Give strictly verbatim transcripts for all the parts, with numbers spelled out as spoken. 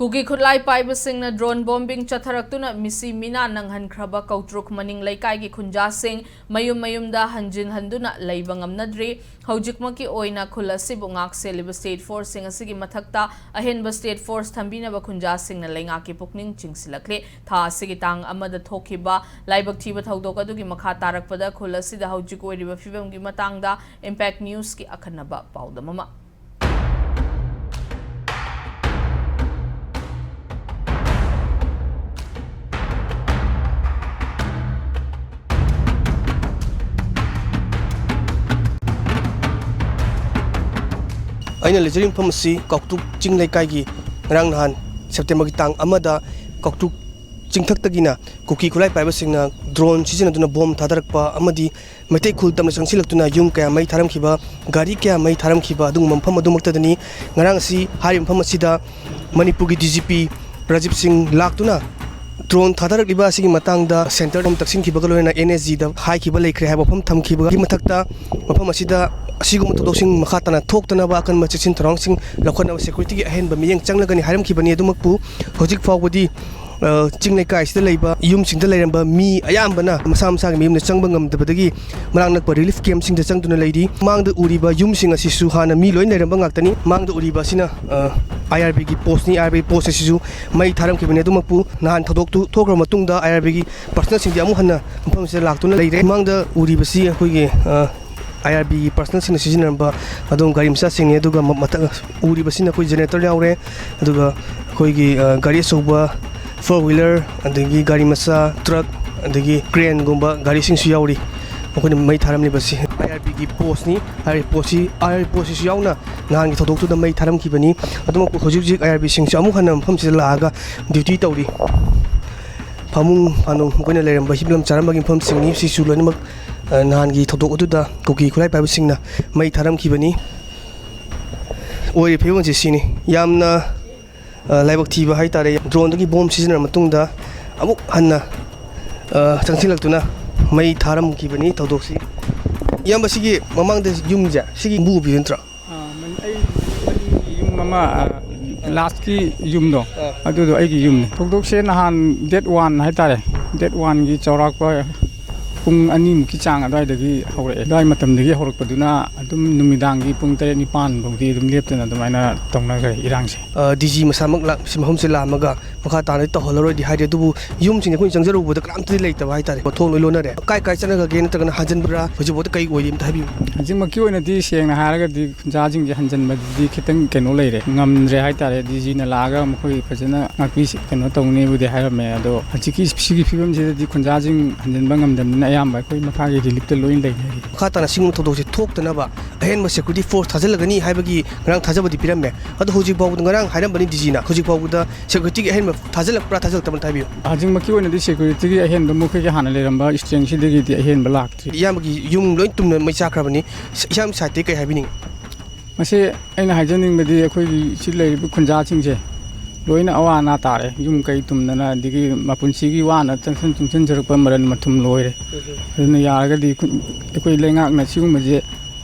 ꯀꯨꯀꯤ ꯈꯨꯠꯂꯥꯏ ꯄꯥꯏꯕꯁꯤꯡꯅ drone bombing ꯆꯠꯊꯔꯛꯇꯨꯅ ꯃꯤꯁꯤ ꯃꯤꯅꯥ ꯅꯪꯍꯟꯈ꯭ꯔꯕ ꯀꯧꯇ꯭ꯔꯨꯛ ꯃꯅꯤꯡ ꯂꯩꯀꯥꯏꯒꯤ ꯈꯨꯟꯖꯥꯁꯤꯡ ꯃꯌꯨꯝ ꯃꯌꯨꯝꯗ ꯍꯟꯖꯤꯟ ꯍꯟꯗꯨꯅ ꯂꯩꯕ ꯉꯝꯅꯗ꯭ꯔꯤ꯫ ꯍꯧꯖꯤꯛꯃꯛꯀꯤ ꯑꯣꯏꯅ ꯈꯨꯜ ꯑꯁꯤꯕꯨ ꯉꯥꯛ ꯁꯦꯜꯂꯤꯕ state forceꯁꯤꯡ ꯑꯁꯤꯒꯤ ꯃꯊꯛꯇ ꯑꯍꯦꯟꯕ state force ꯊꯝꯕꯤꯅꯕ ꯈꯨꯟꯖꯥꯁꯤꯡꯅ ꯂꯩꯉꯥꯛꯀꯤ ꯄꯨꯛꯅꯤꯡ ꯆꯤꯡꯁꯤꯜꯂꯛꯂꯤ꯫ ꯊꯥ ꯑꯁꯤꯒꯤ ꯇꯥꯡ ꯑꯃꯗ ꯊꯣꯛꯈꯤꯕ ꯂꯥꯏꯕꯛ ꯊꯤꯕ ꯊꯧꯗꯣꯛ ꯑꯗꯨꯒꯤ ꯃꯈꯥ ꯇꯥꯔꯛꯄꯗ ꯈꯨꯜ ꯑꯁꯤꯗ ꯍꯧꯖꯤꯛ ꯑꯣꯏꯔꯤꯕ ꯐꯤꯕꯝꯒꯤ ꯃꯇꯥꯡꯗ Impact Newsꯀꯤ ꯑꯈꯟꯅꯕ ꯄꯥꯎꯗꯝ ꯑꯃ꯫ ꯑꯩꯅ ꯂꯩꯖꯔꯤꯕ ꯃꯐꯝ ꯑꯁꯤ ꯀꯧꯇ꯭ꯔꯨꯛ ꯆꯤꯡ ꯂꯩꯀꯥꯏꯒꯤ ꯉꯔꯥꯡ ꯅꯍꯥꯟ Septemberꯒꯤ ꯇꯥꯡ ꯑꯃꯗ ꯀꯧꯇ꯭ꯔꯨꯛ ꯆꯤꯡꯊꯛꯇꯒꯤꯅ ꯀꯨꯀꯤ ꯈꯨꯠꯂꯥꯏ ꯄꯥꯏꯕꯁꯤꯡꯅ drone ꯁꯤꯖꯤꯟꯅꯗꯨꯅ bomb ꯊꯥꯗꯔꯛꯄ ꯑꯃꯗꯤ ꯃꯩꯇꯩ ꯈꯨꯜ ꯇꯝꯅ ꯆꯪꯁꯤꯜꯂꯛꯇꯨꯅ ꯌꯨꯝ ꯀꯌꯥ ꯃꯩ ꯊꯥꯔꯝꯈꯤꯕ, ꯒꯥꯔꯤ ꯀꯌꯥ ꯃꯩ ꯊꯥꯔꯝꯈꯤꯕ ꯑꯗꯨꯒꯨꯝꯕ ꯃꯐꯝ ꯑꯗꯨꯃꯛꯇꯗꯅꯤ꯫ ꯉꯔꯥꯡ ꯑꯁꯤ ꯍꯥꯏꯔꯤꯕ ꯃꯐꯝ ꯑꯁꯤꯗ ꯃꯅꯤꯄꯨꯔꯒꯤ DGP ꯔꯥꯖꯤꯕ ꯁꯤꯡ ꯂꯥꯛꯇꯨꯅ drone ꯊꯥꯗꯔꯛꯂꯤꯕ ꯑꯁꯤꯒꯤ ꯃꯇꯥꯡꯗ centre ꯑꯃ ꯇꯛꯁꯤꯟꯈꯤꯕꯒ ꯂꯣꯏꯅꯅ NSGꯗ ꯍꯥꯏꯈꯤꯕ ꯂꯩꯈ꯭ꯔꯦ ꯍꯥꯏꯕ ꯋꯥꯐꯝ ꯊꯝꯈꯤꯕꯒꯤ ꯃꯊꯛꯇ ꯃꯐꯝ ꯑꯁꯤꯗ ꯑꯁꯤꯒꯨꯝꯕ ꯊꯧꯗꯣꯛꯁꯤꯡ ꯃꯈꯥ ꯇꯥꯅ ꯊꯣꯛꯇꯅꯕ ꯑꯀꯟꯕ ꯆꯦꯛꯁꯤꯟ ꯊꯧꯔꯥꯡꯁꯤꯡ ꯂꯧꯈꯠꯅꯕ securityꯒꯤ ꯑꯍꯦꯟꯕ ꯃꯤꯠꯌꯦꯡ ꯆꯪꯂꯒꯅꯤ ꯍꯥꯏꯔꯝꯈꯤꯕꯅꯤ꯫ ꯑꯗꯨꯃꯛꯄꯨ ꯍꯧꯖꯤꯛ ꯐꯥꯎꯕꯗꯤ, ꯑ, ꯆꯤꯡ ꯂꯩꯀꯥꯏꯁꯤꯗ ꯂꯩꯕ ꯌꯨꯝꯁꯤꯡꯗ ꯂꯩꯔꯝꯕ ꯃꯤ ꯑꯌꯥꯝꯕꯅ ꯃꯁꯥ ꯃꯁꯥꯒꯤ ꯃꯌꯨꯝꯗ ꯆꯪꯕ ꯉꯝꯗꯕꯗꯒꯤ ꯃꯅꯥꯛ ꯅꯛꯄ relief campꯁꯤꯡꯗ ꯆꯪꯗꯨꯅ ꯂꯩꯔꯤ꯫ ꯃꯥꯡꯗ ꯎꯔꯤꯕ ꯌꯨꯝꯁꯤꯡ ꯑꯁꯤꯁꯨ ꯍꯥꯟꯅ ꯃꯤ ꯂꯣꯏ ꯂꯩꯔꯝꯕ ꯉꯥꯛꯇꯅꯤ꯫ ꯃꯥꯡꯗ ꯎꯔꯤꯕ ꯑꯁꯤꯅ, ꯑ, IRBꯒꯤ postꯅꯤ꯫ IRBꯒꯤ post ꯑꯁꯤꯁꯨ ꯃꯩ ꯊꯥꯔꯝꯈꯤꯕꯅꯤ꯫ ꯑꯗꯨꯃꯛꯄꯨ ꯅꯍꯥꯟ ꯊꯧꯗꯣꯛꯇꯨ ꯊꯣꯛꯈ꯭ꯔꯕ ꯃꯇꯨꯡꯗ IRBꯒꯤ personnelꯁꯤꯡꯗꯤ ꯑꯃꯨꯛ ꯍꯟꯅ ꯃꯐꯝꯁꯤꯗ ꯂꯥꯛꯇꯨꯅ ꯂꯩꯔꯦ꯫ ꯃꯥꯡꯗ ꯎꯔꯤꯕꯁꯤ ꯑꯩꯈꯣꯏꯒꯤ, ꯑ, IRBꯒꯤ personnelꯁꯤꯡꯅ ꯁꯤꯖꯤꯟꯅꯔꯝꯕ ꯑꯗꯨꯝ ꯒꯥꯔꯤ ꯃꯆꯥꯁꯤꯡꯅꯤ꯫ ꯑꯗꯨꯒ ꯃ-, ꯃꯊꯛ ꯎꯔꯤꯕꯁꯤꯅ ꯑꯩꯈꯣꯏ generator ꯌꯥꯎꯔꯦ꯫ ꯑꯗꯨꯒ ꯑꯩꯈꯣꯏꯒꯤ, ꯑ, ꯒꯥꯔꯤ ꯑꯆꯧꯕ, four wheeler, ꯑꯗꯒꯤ ꯒꯥꯔꯤ ꯃꯆꯥ, truck, ꯑꯗꯒꯤ craneꯒꯨꯝꯕ ꯒꯥꯔꯤꯁꯤꯡꯁꯨ ꯌꯥꯎꯔꯤ꯫ ꯃꯈꯣꯏꯅ ꯃꯩ ꯊꯥꯔꯝꯂꯤꯕꯁꯤ IRBꯒꯤ postꯅꯤ꯫ IRB postꯁꯤ, IRB postꯁꯤꯁꯨ ꯌꯥꯎꯅ ꯅꯍꯥꯟꯒꯤ ꯊꯧꯗꯣꯛꯇꯨꯗ ꯃꯩ ꯊꯥꯔꯝꯈꯤꯕꯅꯤ꯫ ꯑꯗꯨꯃꯛꯄꯨ ꯍꯧꯖꯤꯛ ꯍꯧꯖꯤꯛ IRBꯁꯤꯡꯁꯨ ꯑꯃꯨꯛ ꯍꯟꯅ ꯃꯐꯝꯁꯤꯗ ꯂꯥꯛꯑꯒ duty ꯇꯧꯔꯤ꯫ ꯐꯃꯨꯡ ꯐꯥꯅꯨꯡ ꯃꯈꯣꯏꯅ ꯂꯩꯔꯝꯕ ꯍꯤꯞꯂꯝ ꯆꯥꯔꯝꯕꯒꯤ ꯃꯐꯝꯁꯤꯡꯅꯤ꯫ ꯁꯤꯁꯨ ꯂꯣꯏꯅꯃꯛ, ꯑ, ꯅꯍꯥꯟꯒꯤ ꯊꯧꯗꯣꯛ ꯑꯗꯨꯗ ꯀꯨꯀꯤ ꯈꯨꯠꯂꯥꯏ ꯄꯥꯏꯕꯁꯤꯡꯅ ꯃꯩ ꯊꯥꯔꯝꯈꯤꯕꯅꯤ꯫ ꯑꯣꯏꯔꯤꯕ ꯐꯤꯕꯝ ꯑꯁꯤ ꯁꯤꯅꯤ꯫ ꯌꯥꯝꯅ, ꯑ, ꯂꯥꯏꯕꯛ ꯊꯤꯕ ꯍꯥꯏꯇꯥꯔꯦ꯫ Droneꯗꯒꯤ bomb ꯁꯤꯖꯤꯟꯅꯔ ꯃꯇꯨꯡꯗ ꯑꯃꯨꯛ ꯍꯟꯅ, ꯑ, ꯆꯪꯁꯤꯜꯂꯛꯇꯨꯅ ꯃꯩ ꯊꯥꯔꯝꯈꯤꯕꯅꯤ ꯊꯧꯗꯣꯛꯁꯤ꯫ ꯏꯌꯥꯝꯕ, ꯁꯤꯒꯤ ꯃꯃꯥꯡꯗ ꯌꯨꯝꯁꯦ, ꯁꯤꯒꯤ ꯌꯨꯝꯕꯨ ꯑꯣꯏꯕꯤꯗꯣꯏ ꯅꯠꯇ꯭ꯔꯣ? ꯑꯥ, ꯃꯅꯤ-, ꯑꯩ ꯃꯅꯤꯡꯒꯤ ꯌꯨꯝ ꯑꯃ, ꯑꯥ, ꯂꯥꯁꯀꯤ ꯌꯨꯝꯗꯣ, ꯑꯗꯨꯗꯣ ꯑꯩꯒꯤ ꯌꯨꯝꯅꯤ꯫ ꯊꯧꯗꯣꯛꯁꯦ ꯅꯍꯥꯟ ꯗꯦꯠ ꯋꯥꯟ ꯍꯥꯏꯇꯥꯔꯦ, ꯗꯦꯠ ꯋꯥꯟꯒꯤ ꯆꯥꯎꯔꯥꯛꯄ ꯄꯨꯡ ꯑꯅꯤꯃꯨꯛꯀꯤ ꯆꯥꯡ ꯑꯗꯨꯋꯥꯏꯗꯒꯤ ꯍꯧꯔꯛꯑꯦ꯫ ꯑꯗꯨꯋꯥꯏ ꯃꯇꯝꯗꯒꯤ ꯍꯧꯔꯛꯄꯗꯨꯅ ꯑꯗꯨꯝ ꯅꯨꯃꯤꯗꯥꯡꯒꯤ ꯄꯨꯡ ꯇꯔꯦꯠ ꯅꯤꯄꯥꯟ ꯐꯥꯎꯗꯤ ꯑꯗꯨꯝ ꯂꯦꯞꯇꯅ ꯑꯗꯨꯃꯥꯏꯅ ꯇꯧꯅꯈ꯭ꯔꯦ ꯏꯔꯥꯡꯁꯦ꯫ ꯑ, ꯗꯤ ꯖꯤ ꯃꯁꯥꯃꯛ ꯂꯥꯛ-, ꯁꯤ ꯃꯐꯝꯁꯦ ꯂꯥꯛꯑꯝꯃꯒ ꯃꯈꯥ ꯇꯥꯅꯗꯤ ꯇꯧꯍꯜꯂꯔꯣꯏꯗꯤ ꯍꯥꯏꯔꯤ, ꯑꯗꯨꯕꯨ ꯌꯨꯝꯁꯤꯡꯗ ꯑꯩꯈꯣꯏꯅ ꯆꯪꯖꯔꯨꯕꯗ ꯀꯅꯥꯝꯇꯗꯤ ꯂꯩꯇꯕ ꯍꯥꯏꯇꯥꯔꯦ꯫ ꯊꯣꯡ ꯂꯣꯏ ꯂꯣꯟꯅꯔꯦ꯫ ꯀꯥꯏ ꯀꯥꯏ ꯆꯠꯅꯈ꯭ꯔꯒꯦ, ꯅꯠꯇ꯭ꯔꯒꯅ ꯍꯟꯖꯤꯟꯕ꯭ꯔꯥ? ꯍꯧꯖꯤꯛꯐꯥꯎꯗ ꯀꯩ ꯑꯣꯏꯔꯤ ꯑꯝꯇ ꯍꯥꯏꯕꯤꯌꯨ꯫ ꯍꯧꯖꯤꯛꯃꯛꯀꯤ ꯑꯣꯏꯅꯗꯤ ꯁꯦꯡꯅ ꯍꯥꯏꯔꯒꯗꯤ ꯈꯨꯟꯖꯥꯁꯤꯡꯁꯦ ꯍꯟꯖꯤꯟꯕꯗꯨꯗꯤ ꯈꯤꯇꯪ ꯀꯩꯅꯣ ꯂꯩꯔꯦ, ꯉꯝꯗ꯭ꯔꯦ ꯍꯥꯏꯇꯥꯔꯦ꯫ ꯗꯤ ꯖꯤꯅ ꯂꯥꯛꯑꯒ ꯃꯈꯣꯏ ꯐꯖꯅ ꯉꯥꯛꯄꯤ ꯀꯩꯅꯣ ꯇꯧꯅꯤꯕꯨꯗꯤ ꯍꯥꯏꯔꯝꯃꯦ, ꯑꯗꯣ ꯍꯧꯖꯤꯛꯀꯤ ꯁꯤꯒꯤ ꯐꯤꯕꯝꯁꯤꯗꯗꯤ ꯈꯨꯟꯖꯥꯁꯤꯡ ꯍꯟꯖꯤꯟꯕ ꯉꯝꯗꯕꯅꯤꯅ ꯑꯌꯥꯝꯕ ꯑꯩꯈꯣꯏ ꯃꯈꯥꯒꯤ ꯔꯤꯂꯤꯞꯇ ꯂꯣꯏꯅ ꯂꯩꯅꯔꯤ꯫ ꯃꯈꯥ ꯇꯥꯅ ꯁꯤꯒꯨꯝꯕ ꯊꯧꯗꯣꯛꯁꯦ ꯊꯣꯛꯇꯅꯕ ꯑꯍꯦꯟꯕ ꯁꯦꯀ꯭ꯌꯨꯔꯤꯇꯤ ꯐꯣꯔꯁ ꯊꯥꯖꯤꯜꯂꯒꯅꯤ ꯍꯥꯏꯕꯒꯤ ꯉꯔꯥꯡ ꯊꯥꯖꯕꯗꯤ ꯄꯤꯔꯝꯃꯦ꯫ ꯑꯗꯣ ꯍꯧꯖꯤꯛ ꯐꯥꯎꯕꯗ, ꯉꯔꯥꯡ ꯍꯥꯏꯔꯝꯕꯅꯤ ꯗꯤ ꯖꯤꯅ, ꯍꯧꯖꯤꯛ ꯐꯥꯎꯕꯗ ꯁꯦꯀ꯭ꯌꯨꯔꯤꯇꯤꯒꯤ ꯑꯍꯦꯟꯕ ꯊꯥꯖꯤꯜꯂꯛꯄ꯭ꯔꯥ ꯊꯥꯖꯤꯜꯂꯛꯇꯕ꯭ꯔꯥ ꯑꯝꯇ ꯍꯥꯏꯕꯤꯌꯨ꯫ ꯍꯧꯖꯤꯛꯃꯛꯀꯤ ꯑꯣꯏꯅꯗꯤ ꯁꯦꯀ꯭ꯌꯨꯔꯤꯇꯤꯒꯤ ꯑꯍꯦꯟꯕ ꯃꯈꯣꯏꯒꯤ ꯍꯥꯟꯅ ꯂꯩꯔꯝꯕ ꯏꯁꯇ꯭ꯔꯦꯡꯁꯤꯗꯒꯤꯗꯤ ꯑꯍꯦꯟꯕ ꯂꯥꯛꯇ꯭ꯔꯤ꯫ ꯏꯌꯥꯝꯕꯒꯤ ꯌꯨꯝ ꯂꯣꯏ ꯇꯨꯝꯅ ꯃꯩ ꯆꯥꯛꯈ꯭ꯔꯕꯅꯤ꯫ ꯏꯁ-, ꯏꯌꯥꯝꯕ ꯁꯥꯏꯠꯇꯒꯤ ꯀꯩ ꯍꯥꯏꯕꯤꯅꯤꯡꯉꯤ? ꯃꯁꯤ ꯑꯩꯅ ꯍꯥꯏꯖꯅꯤꯡꯕꯗꯤ ꯑꯩꯈꯣꯏꯒꯤ ꯁꯤ ꯂꯩꯔꯤꯕ ꯈꯨꯟꯖꯥꯁꯤꯡꯁꯦ ꯂꯣꯏꯅ ꯑꯋꯥ ꯑꯅꯥ ꯇꯥꯔꯦ꯫ ꯌꯨꯝ ꯀꯩ ꯇꯨꯝꯗꯅ, ꯑꯗꯒꯤ ꯃꯄꯨꯟꯁꯤꯒꯤ ꯋꯥꯅ ꯆꯪꯁꯤꯟ ꯇꯨꯡꯁꯤꯟꯖꯔꯛꯄ ꯃꯔꯟ ꯃꯊꯨꯝ ꯂꯣꯏꯔꯦ꯫ ꯑꯗꯨꯅ ꯌꯥꯔꯒꯗꯤ ꯑꯩꯈꯣꯏ, ꯑꯩꯈꯣꯏ ꯂꯩꯉꯥꯛꯅ ꯁꯤꯒꯨꯝꯕꯁꯦ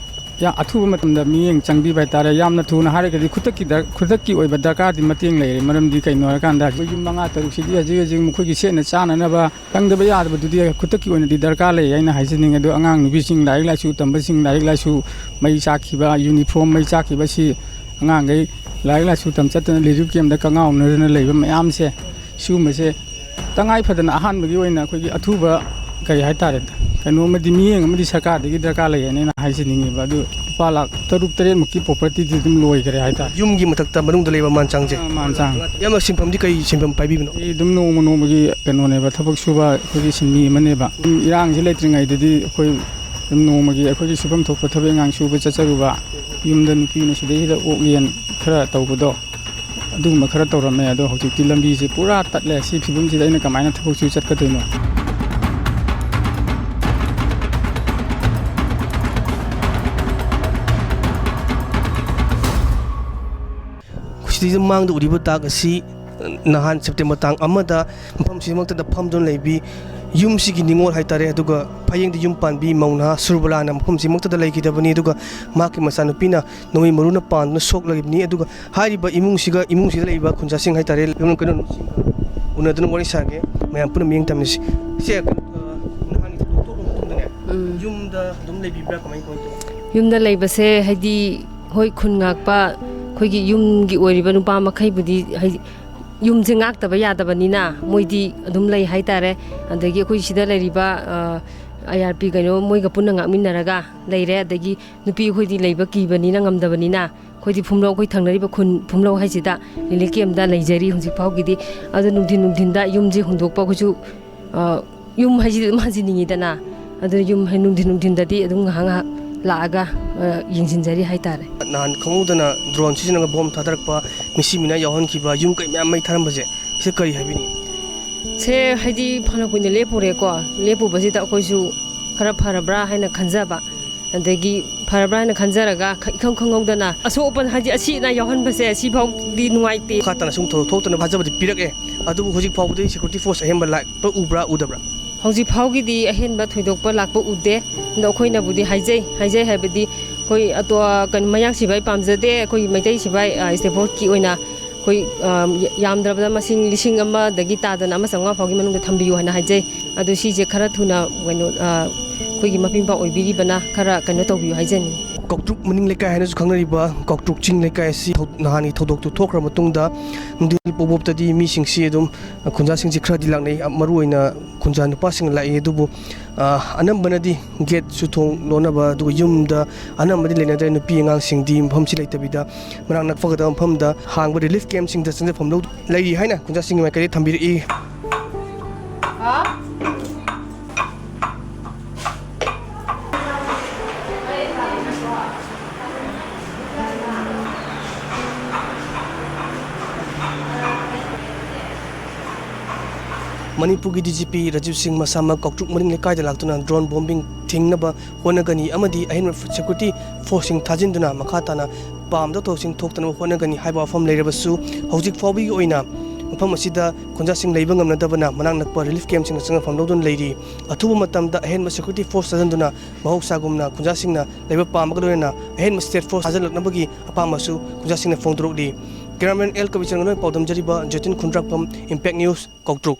ꯌꯥ-, ꯑꯊꯨꯕ ꯃꯇꯝꯗ ꯃꯤꯠꯌꯦꯡ ꯆꯪꯕꯤꯕ ꯍꯥꯏꯇꯥꯔꯦ꯫ ꯌꯥꯝꯅ ꯊꯨꯅ ꯍꯥꯏꯔꯒꯗꯤ ꯈꯨꯗꯛꯀꯤ ꯗꯔ-, ꯈꯨꯗꯛꯀꯤ ꯑꯣꯏꯕ ꯗꯔꯀꯥꯔꯗꯤ ꯃꯇꯦꯡ ꯂꯩꯔꯦ꯫ ꯃꯔꯝꯗꯤ ꯀꯩꯅꯣ ꯍꯥꯏꯔꯀꯥꯟꯗ ꯑꯩꯈꯣꯏ ꯌꯨꯝ ꯃꯉꯥ ꯇꯔꯨꯛꯁꯤꯗꯤ ꯍꯧꯖꯤꯛ ꯍꯧꯖꯤꯛ ꯃꯈꯣꯏꯒꯤ ꯁꯦꯠꯅ ꯆꯥꯅꯅꯕ ꯆꯪꯗꯕ ꯌꯥꯗꯕꯗꯨꯗꯤ ꯈꯨꯗꯛꯀꯤ ꯑꯣꯏꯅꯗꯤ ꯗꯔꯀꯥꯔ ꯂꯩ ꯍꯥꯏꯅ ꯍꯥꯏꯖꯅꯤꯡꯉꯦ꯫ ꯑꯗꯣ ꯑꯉꯥꯡ ꯅꯨꯄꯤꯁꯤꯡ, ꯂꯥꯏꯔꯤꯛ ꯂꯥꯏꯁꯨ ꯇꯝꯕꯁꯤꯡ, ꯂꯥꯏꯔꯤꯛ ꯂꯥꯏꯁꯨ ꯃꯩ ꯆꯥꯛꯈꯤꯕ, ꯌꯨꯅꯤꯐꯣꯔꯝ ꯃꯩ ꯆꯥꯛꯈꯤꯕꯁꯤ ꯑꯉꯥꯡꯈꯩ ꯂꯥꯏꯔꯤꯛ ꯂꯥꯏꯁꯨ ꯇꯝ ꯆꯠꯇꯅ ꯔꯤꯂꯤꯐ ꯀꯦꯝꯗ ꯀꯉꯥꯎꯅꯗꯅ ꯂꯩꯕ ꯃꯌꯥꯝꯁꯦ, ꯁꯤꯒꯨꯝꯕꯁꯦ ꯇꯉꯥꯏ ꯐꯗꯅ ꯑꯍꯥꯟꯕꯒꯤ ꯑꯣꯏꯅ ꯑꯩꯈꯣꯏꯒꯤ ꯑꯊꯨꯕ, ꯀꯔꯤ ꯍꯥꯏꯇꯥꯔꯦ, ꯀꯩꯅꯣ ꯑꯃꯗꯤ, ꯃꯤꯠꯌꯦꯡ ꯑꯃꯗꯤ ꯁꯔꯀꯥꯔꯗꯒꯤ ꯗꯔꯀꯥꯔ ꯂꯩ ꯍꯥꯏꯅ ꯑꯩꯅ ꯍꯥꯏꯖꯅꯤꯡꯉꯦꯕ꯫ ꯑꯗꯨ ꯂꯨꯄꯥ ꯂꯥꯈ ꯇꯔꯨꯛ ꯇꯔꯦꯠ ꯃꯨꯛꯀꯤ ꯄ꯭ꯔꯣꯄꯔꯇꯤꯗꯤ ꯑꯗꯨꯝ ꯂꯣꯏꯈ꯭ꯔꯦ ꯍꯥꯏꯇꯥꯔꯦ꯫ ꯌꯨꯝꯒꯤ ꯃꯊꯛꯇ ꯃꯅꯨꯡꯗ ꯂꯩꯕ ꯃꯥꯟ ꯆꯥꯡꯁꯦ? ꯑꯥ, ꯃꯥꯟ ꯆꯥꯡ꯫ ꯏꯌꯥꯝꯕ, ꯁꯤꯟꯐꯝꯗꯤ ꯀꯩ ꯁꯤꯟꯐꯝ ꯄꯥꯏꯕꯤꯕꯅꯣ? ꯑꯩ ꯑꯗꯨꯝ ꯅꯣꯡꯃ ꯅꯣꯡꯃꯒꯤ ꯀꯩꯅꯣꯅꯦꯕ, ꯊꯕꯛ ꯁꯨꯕ ꯑꯩꯈꯣꯏꯒꯤ ꯁꯤꯟꯃꯤ ꯑꯃꯅꯦꯕ꯫ ꯑꯗꯨꯝ ꯏꯔꯥꯡꯁꯤ ꯂꯩꯇ꯭ꯔꯤꯉꯩꯗꯗꯤ ꯑꯩꯈꯣꯏ ꯑꯗꯨꯝ ꯅꯣꯡꯃꯒꯤ ꯑꯩꯈꯣꯏꯒꯤ ꯁꯨꯐꯝ ꯊꯣꯛꯄ ꯊꯕꯛ ꯏꯪꯈꯥꯡ ꯁꯨꯕ ꯆꯠꯆꯔꯨꯕ, ꯌꯨꯝꯗ ꯅꯨꯄꯤꯅ ꯁꯤꯗꯩꯁꯤꯗ ꯑꯣꯛ ꯌꯦꯟ ꯈꯔ ꯇꯧꯕꯗꯣ, ꯑꯗꯨꯒꯨꯝꯕ ꯈꯔ ꯇꯧꯔꯝꯃꯦ꯫ ꯑꯗꯣ ꯍꯧꯖꯤꯛꯇꯤ ꯂꯝꯕꯤꯁꯦ ꯄꯨꯔꯥ ꯇꯠꯂꯦ꯫ ꯁꯤ ꯐꯤꯕꯝꯁꯤꯗ ꯑꯩꯅ ꯀꯃꯥꯏꯅ ꯊꯕꯛ ꯁꯨ ꯆꯠꯀꯗꯣꯏꯅꯣ? ꯁꯤꯗꯩꯗ ꯃꯥꯡꯗ ꯎꯔꯤꯕ ꯇꯥꯛ ꯑꯁꯤ ꯅꯍꯥꯟ ꯁꯦꯞꯇꯦꯝꯕꯔ ꯇꯥꯡ ꯑꯃꯗ ꯃꯐꯝꯁꯤꯃꯛꯇꯗ ꯐꯝꯗꯨꯅ ꯂꯩꯕꯤ ꯌꯨꯝꯁꯤꯒꯤ ꯅꯤꯉꯣꯜ ꯍꯥꯏꯇꯥꯔꯦ, ꯑꯗꯨꯒ ꯐꯌꯦꯡꯗ ꯌꯨꯝ ꯄꯥꯟꯕꯤ ꯃꯧ ꯅꯍꯥ ꯁꯨꯔꯕꯂꯥꯅ ꯃꯐꯝꯁꯤꯃꯛꯇꯗ ꯂꯩꯈꯤꯗꯕꯅꯤ꯫ ꯑꯗꯨꯒ ꯃꯍꯥꯛꯀꯤ ꯃꯆꯥꯅꯨꯄꯤꯅ ꯅꯣꯡꯃꯩ ꯃꯔꯨꯅ ꯄꯥꯟꯗꯨꯅ ꯁꯣꯛꯂꯤꯕꯅꯤ꯫ ꯑꯗꯨꯒ ꯍꯥꯏꯔꯤꯕ ꯏꯃꯨꯡꯁꯤꯒ, ꯏꯃꯨꯡꯁꯤꯗ ꯂꯩꯔꯤꯕ ꯈꯨꯟꯖꯥꯁꯤꯡ ꯍꯥꯏꯇꯥꯔꯦ, ꯀꯩꯅꯣ, ꯎꯅꯗꯨꯅ ꯋꯥꯔꯤ ꯁꯥꯒꯦ꯫ ꯃꯌꯥꯝ ꯄꯨꯟꯅ ꯃꯤꯠꯌꯦꯡ ꯇꯝꯃꯤꯁꯤ꯫ ꯏꯆꯦ, ꯀꯩꯅꯣ, ꯑ, ꯅꯍꯥꯟꯒꯤ ꯊꯧꯗꯣꯛ ꯊꯣꯛꯄ ꯃꯇꯨꯡꯗꯅꯦ, ꯎꯝ꯫ ꯌꯨꯝꯗ ꯑꯗꯨꯝ ꯂꯩꯕꯤꯕ꯭ꯔꯥ? ꯀꯃꯥꯏ, ꯀꯃꯥꯏ ꯇꯧꯏ? ꯌꯨꯝꯗ ꯂꯩꯕꯁꯦ, ꯍꯥꯏꯗꯤ, ꯍꯣꯏ, ꯈꯨꯟ ꯉꯥꯛꯄ ꯑꯩꯈꯣꯏꯒꯤ ꯌꯨꯝꯒꯤ ꯑꯣꯏꯔꯤꯕ ꯅꯨꯄꯥ ꯃꯈꯩꯕꯨꯗꯤ, ꯍꯥꯏꯗꯤ, ꯌꯨꯝꯁꯦ ꯉꯥꯛꯇꯕ ꯌꯥꯗꯕꯅꯤꯅ ꯃꯣꯏꯗꯤ ꯑꯗꯨꯝ ꯂꯩ ꯍꯥꯏꯇꯥꯔꯦ꯫ ꯑꯗꯒꯤ ꯑꯩꯈꯣꯏ ꯁꯤꯗ ꯂꯩꯔꯤꯕ, ꯑ, IRP ꯀꯩꯅꯣ, ꯃꯣꯏꯒ ꯄꯨꯟꯅ ꯉꯥꯛꯃꯤꯟꯅꯔꯒ ꯂꯩꯔꯦ꯫ ꯑꯗꯒꯤ ꯅꯨꯄꯤ ꯑꯩꯈꯣꯏꯗꯤ ꯂꯩꯕ ꯀꯤꯕꯅꯤꯅ, ꯉꯝꯗꯕꯅꯤꯅ, ꯑꯩꯈꯣꯏꯗꯤ ꯐꯨꯝꯂꯧ, ꯑꯩꯈꯣꯏ ꯊꯪꯅꯔꯤꯕ ꯈꯨꯟ ꯐꯨꯝꯂꯧ ꯍꯥꯏꯁꯤꯗ relief campꯇ ꯂꯩꯖꯔꯤ ꯍꯧꯖꯤꯛ ꯐꯥꯎꯒꯤꯗꯤ꯫ ꯑꯗꯣ ꯅꯨꯡꯊꯤꯟ ꯅꯨꯡꯊꯤꯟꯗ ꯌꯨꯝꯁꯦ ꯍꯣꯡꯗꯣꯛꯄ ꯑꯩꯈꯣꯏꯁꯨ, ꯑ, ꯌꯨꯝ ꯍꯥꯏꯁꯤꯗꯤ ꯑꯗꯨꯝ ꯍꯟꯖꯤꯟꯅꯤꯡꯉꯤꯗꯅ꯫ ꯑꯗꯨꯅ ꯌꯨꯝ ꯍꯥꯏ-, ꯅꯨꯡꯊꯤꯟ ꯅꯨꯡꯊꯤꯟꯗꯗꯤ ꯑꯗꯨꯝ ꯉꯥꯏꯍꯥꯛ ꯉꯥꯏꯍꯥꯛ ꯂꯥꯛꯑꯒ, ꯑ, ꯌꯦꯡꯁꯤꯟꯖꯔꯤ ꯍꯥꯏꯇꯥꯔꯦ꯫ ꯅꯍꯥꯟ ꯈꯪꯍꯧꯗꯅ drone ꯁꯤꯖꯤꯟꯅꯔꯒ bomb ꯊꯥꯗꯔꯛꯄ, ꯃꯤꯁꯤ ꯃꯤꯅꯥ ꯌꯥꯎꯍꯟꯈꯤꯕ ꯌꯨꯝ ꯀꯩ ꯃꯌꯥꯝ ꯃꯩ ꯊꯥꯔꯝꯕꯁꯦ, ꯁꯤ ꯀꯔꯤ ꯍꯥꯏꯕꯤꯅꯤꯡꯉꯤ? ꯁꯦ, ꯍꯥꯏꯗꯤ, ꯐꯅ ꯀꯨꯏꯅ ꯂꯦꯞꯄꯨꯔꯦꯀꯣ꯫ ꯂꯦꯞꯄꯨꯕꯁꯤꯗ ꯑꯩꯈꯣꯏꯁꯨ ꯈꯔ ꯐꯔꯕ꯭ꯔꯥ ꯍꯥꯏꯅ ꯈꯟꯖꯕ꯫ ꯑꯗꯒꯤ ꯐꯔꯕ꯭ꯔꯥ ꯍꯥꯏꯅ ꯈꯟꯖꯔꯒ, ꯈ-, ꯏꯈꯪ ꯈꯪꯍꯧꯗꯅ ꯑꯁꯣꯛ ꯑꯄꯟ, ꯍꯥꯏꯗꯤ, ꯑꯁꯤ ꯑꯅꯥ ꯌꯥꯎꯍꯟꯕꯁꯦ, ꯁꯤꯐꯥꯎꯗꯤ ꯅꯨꯡꯉꯥꯏꯇꯦ꯫ ꯃꯈꯥ ꯇꯥꯅ ꯁꯨꯝ ꯊꯧꯗꯣꯛ ꯊꯣꯛꯇꯅꯕ ꯊꯥꯖꯕꯗꯤ ꯄꯤꯔꯛꯑꯦ꯫ ꯑꯗꯨꯕꯨ ꯍꯧꯖꯤꯛ ꯐꯥꯎꯕꯗꯤ security force ꯑꯍꯦꯟꯕ ꯂꯥꯛꯄ ꯎꯕ꯭ꯔꯥ, ꯎꯗꯕ꯭ꯔꯥ? ꯍꯧꯖꯤꯛ ꯐꯥꯎꯒꯤꯗꯤ ꯑꯍꯦꯟꯕ ꯊꯣꯏꯗꯣꯛꯄ ꯂꯥꯛꯄ ꯎꯗꯦ꯫ ꯑꯗꯣ ꯑꯩꯈꯣꯏꯅꯕꯨꯗꯤ ꯍꯥꯏꯖꯩ, ꯍꯥꯏꯖꯩ ꯍꯥꯏꯕꯗꯤ, ꯑꯩꯈꯣꯏ ꯑꯇꯣ-, ꯀꯩꯅꯣ, ꯃꯌꯥꯡ ꯁꯤꯐꯥꯏ ꯄꯥꯝꯖꯗꯦ, ꯑꯩꯈꯣꯏꯒꯤ ꯃꯩꯇꯩ ꯁꯤꯐꯥꯏ, ꯑ, staff forceꯀꯤ ꯑꯣꯏꯅ ꯑꯩꯈꯣꯏ, ꯑ, ꯌꯥꯝꯗ꯭ꯔꯕꯗ ꯃꯁꯤꯡ ꯂꯤꯁꯤꯡ ꯑꯃꯗꯒꯤ ꯇꯥꯗꯅ ꯑꯃ ꯆꯥꯝꯃꯉꯥ ꯐꯥꯎꯒꯤ ꯃꯅꯨꯡꯗ ꯊꯝꯕꯤꯌꯨ ꯍꯥꯏꯅ ꯍꯥꯏꯖꯩ꯫ ꯑꯗꯨ ꯁꯤꯁꯦ ꯈꯔ ꯊꯨꯅ, ꯀꯩꯅꯣ, ꯑ, ꯑꯩꯈꯣꯏꯒꯤ ꯃꯄꯤ ꯃꯄꯥ ꯑꯣꯏꯕꯤꯔꯤꯕꯅ ꯈꯔ ꯀꯩꯅꯣ ꯇꯧꯕꯤꯌꯨ ꯍꯥꯏꯖꯅꯤꯡꯉꯤ꯫ ꯀꯧꯇ꯭ꯔꯨꯛ ꯃꯅꯤꯡ ꯂꯩꯀꯥꯏ ꯍꯥꯏꯅꯁꯨ ꯈꯪꯅꯔꯤꯕ ꯀꯧꯇ꯭ꯔꯨꯛ ꯆꯤꯡ ꯂꯩꯀꯥꯏ ꯑꯁꯤ ꯊꯧ-, ꯅꯍꯥꯟꯒꯤ ꯊꯧꯗꯣꯛꯇꯨ ꯊꯣꯛꯈ꯭ꯔ ꯃꯇꯨꯡꯗ ꯅꯨꯡꯗꯤꯜ ꯄꯣꯕꯣꯞꯇꯗꯤ ꯃꯤꯁꯤꯡꯁꯤ ꯑꯗꯨꯝ, ꯑ, ꯈꯨꯟꯖꯥꯁꯤꯡꯁꯤ ꯈꯔꯗꯤ ꯂꯥꯛꯅꯩ, ꯑ, ꯃꯔꯨꯑꯣꯏꯅ ꯈꯨꯟꯖꯥ ꯅꯨꯄꯥꯁꯤꯡꯅ ꯂꯥꯛꯏ꯫ ꯑꯗꯨꯕꯨ, ꯑ, ꯑꯅꯝꯕꯅꯗꯤ gate ꯁꯨ ꯊꯣꯡ ꯂꯣꯟꯅꯕ, ꯑꯗꯨꯒ ꯌꯨꯝꯗ ꯑꯅꯝꯕꯗꯤ ꯂꯩꯅꯗ꯭ꯔꯦ꯫ ꯅꯨꯄꯤ ꯑꯉꯥꯡꯁꯤꯡꯗꯤ ꯃꯐꯝꯁꯤ ꯂꯩꯇꯕꯤꯗ ꯃꯅꯥꯛ ꯅꯛꯄꯒꯗꯕ ꯃꯐꯝꯗ ꯍꯥꯡꯕ relief camp ꯁꯤꯡꯗ ꯆꯪꯖꯐꯝ ꯂꯧ-, ꯂꯩꯔꯤ ꯍꯥꯏꯅ ꯈꯨꯟꯖꯥꯁꯤꯡꯒꯤ ꯃꯥꯏꯀꯩꯗꯒꯤ ꯊꯝꯕꯤꯔꯛꯏ꯫ ꯃꯅꯤꯄꯨꯔꯒꯤ DGP ꯔꯥꯖꯤꯕ ꯁꯤꯡ ꯃꯁꯥꯃꯛ ꯀꯧꯇ꯭ꯔꯨꯛ ꯃꯅꯤꯡ ꯂꯩꯀꯥꯏꯗ ꯂꯥꯛꯇꯨꯅ drone bombing ꯊꯤꯡꯅꯕ ꯍꯣꯠꯅꯒꯅꯤ ꯑꯃꯗꯤ ꯑꯍꯦꯟꯕ security force ꯁꯤꯡ ꯊꯥꯖꯤꯟꯗꯨꯅ ꯃꯈꯥ ꯇꯥꯅ ꯄꯥꯝꯗ ꯊꯧꯁꯤꯡ ꯊꯣꯛꯇꯅꯕ ꯍꯣꯠꯅꯒꯅꯤ ꯍꯥꯏꯕ ꯋꯥꯐꯝ ꯂꯩꯔꯕꯁꯨ, ꯍꯧꯖꯤꯛ ꯐꯥꯎꯕꯒꯤ ꯑꯣꯏꯅ ꯃꯐꯝ ꯑꯁꯤꯗ ꯈꯨꯟꯖꯥꯁꯤꯡ ꯂꯩꯕ ꯉꯝꯅꯗꯕꯅ ꯃꯅꯥꯛ ꯅꯛꯄ ꯔꯤꯂꯤꯐ ꯀꯦꯝꯞꯁꯤꯡꯗ ꯆꯪꯐꯝ ꯂꯧꯗꯨꯅ ꯂꯩꯔꯤ꯫ ꯑꯊꯨꯕ ꯃꯇꯝꯗ ꯑꯍꯦꯟꯕ ꯁꯦꯀ꯭ꯌꯨꯔꯤꯇꯤ ꯐꯣꯔꯁ ꯊꯥꯖꯤꯟꯗꯨꯅ ꯃꯍꯧꯁꯥꯒꯨꯝꯅ ꯈꯨꯟꯖꯥꯁꯤꯡꯅ ꯂꯩꯕ ꯄꯥꯝꯕꯒ ꯂꯣꯏꯅꯅ ꯑꯍꯦꯟꯕ ꯁ꯭ꯇꯦꯠ ꯐꯣꯔꯁ ꯊꯥꯖꯤꯜꯂꯛꯅꯕꯒꯤ ꯑꯄꯥꯝꯕꯁꯨ ꯈꯨꯟꯖꯥꯁꯤꯡꯅ ꯐꯣꯡꯗꯣꯔꯛꯂꯤ꯫ ꯀꯦꯃꯦꯔꯥꯃꯦꯟ ꯑꯦꯜ ꯀꯕꯤꯆꯔꯟꯒ ꯂꯣꯏꯅ ꯄꯥꯎꯗꯝꯖꯔꯤꯕ ꯖꯣꯇꯤꯟ ꯈꯨꯟꯗ꯭ꯔꯥꯛꯄꯝ, ꯏꯝꯄꯦꯛ ꯅ꯭ꯌꯨꯁ, ꯀꯧꯇ꯭ꯔꯨꯛ꯫